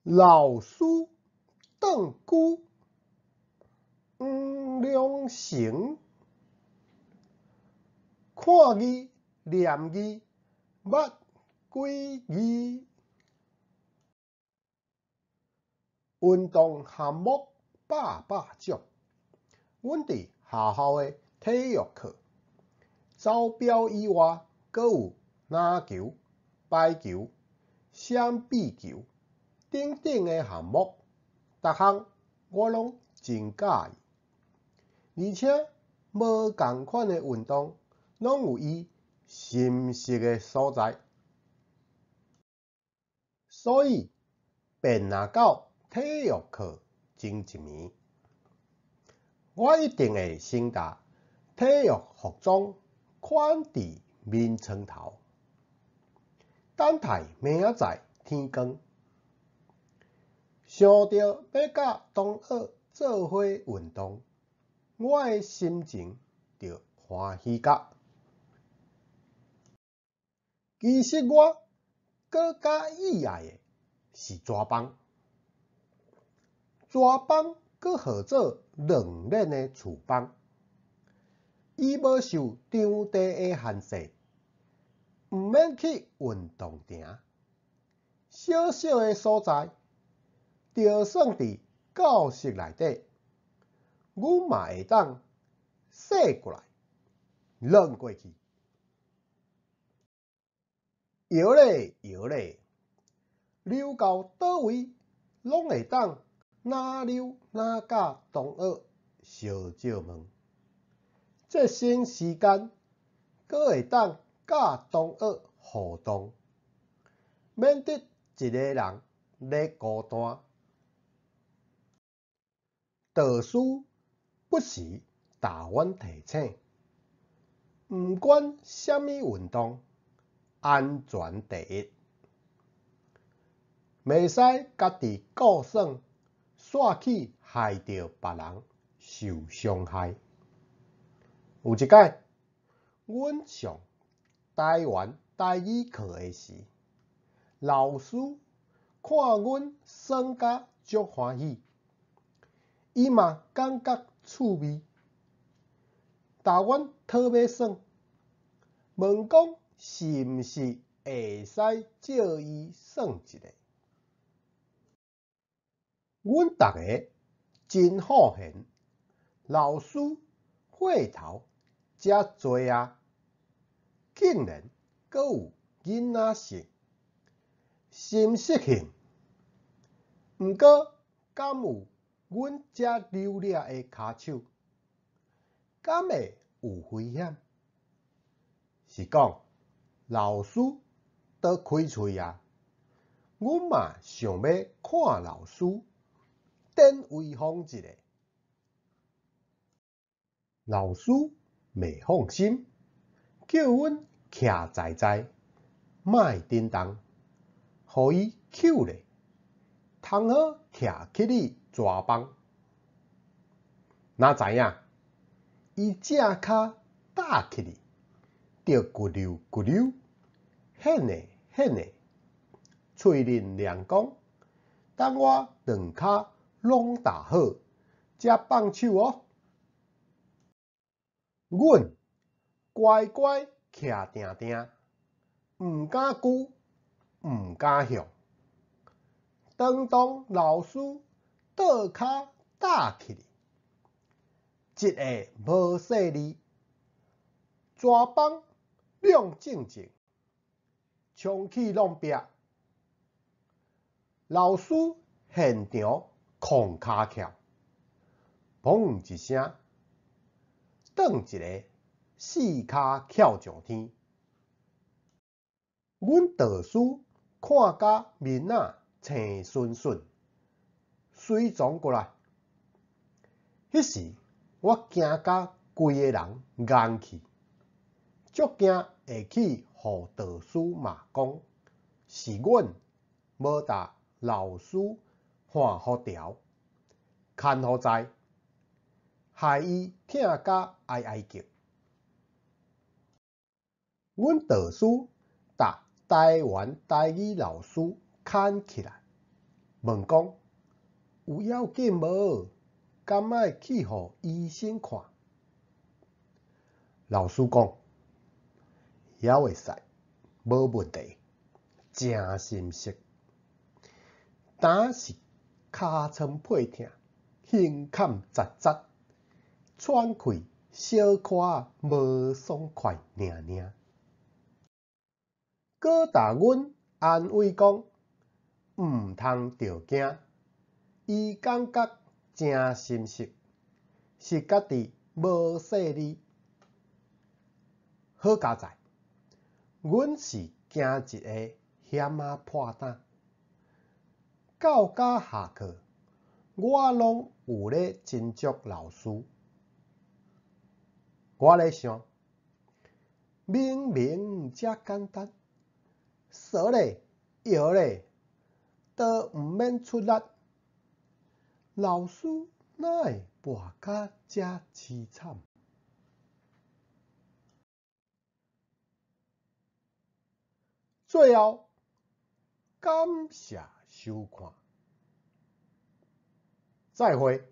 老師頓久，黃良成，看字念字，捌幾字。運動項目百百種，阮佇學校的體育課，走表以外，閣有籃球、排球、閃避球等等的項目，逐項我攏真佮意。而且無仝款的運動，攏有伊心適的所在，所以便若到體育課前一暝，我一定會先共體育服裝款佇眠床頭，等待明仔載天光。想著欲佮同學做伙運動，我的心情就歡喜甲。其實我閣較意愛的是紙枋，紙枋閣號做軟軟的厝枋，伊無受場地的限制，毋免去運動場，小小的所在，就算佇教室內底，阮嘛會當踅過來、挵過去，搖咧搖咧，溜到佗位，攏會當若溜若佮同學相借問，節省時間，閣會當佮同學互動，免得一个人咧孤單。導師不時共阮提醒，毋管啥物運動，安全第一，袂使家己顧耍，煞去害著別人受傷害。有一擺，阮上台灣台語課的時，老師看阮耍甲足歡喜，伊嘛感覺趣味，共阮討欲耍，問講是毋是會使借伊耍一下。阮逐个真好閒，老師歲頭遮濟矣，竟然閣有囡仔性，心適性。毋過敢有阮遮溜掠的跤手，敢會有危險？是講老師都開喙矣，阮嘛想欲看老師展威風一下。老師袂放心，叫阮徛在在，莫振動，予伊抾咧，通好徛起去蛇枋。哪知影，伊正跤踏起去，就咕溜咕溜，現的現的，喙輪念講，等我兩跤攏踏好，才放手喔。阮乖乖徛定定，毋敢龜，毋敢向。當當老師倒跤踏起去，一下無細膩，蛇枋兩正正，衝去挵壁。老師現場炕跤翹，砰一聲，轉一个四跤翹上天。阮導師看甲面仔青恂恂，隨從過來。彼時我驚甲規个人戇去，足驚會去予導師罵講是阮無共老師換予條，牽予在，害伊疼甲哀哀叫。阮導師共台灣台語老師牽起來，問講有要緊無？敢愛去予醫生看？老師講猶會使，無問題，誠心實。今是尻川屁疼，胸坎窒窒，喘氣小可無爽快爾爾。閣共阮安慰講，毋通著驚，伊感覺誠心實，是家己無細膩。好佳哉，阮是驚一个險仔破膽。到甲下課，我攏有咧斟酌老師。我咧想，明明遮簡單，趖咧搖咧，都毋免出力，老師哪會跋甲遮淒慘？最後，感謝收看，再會。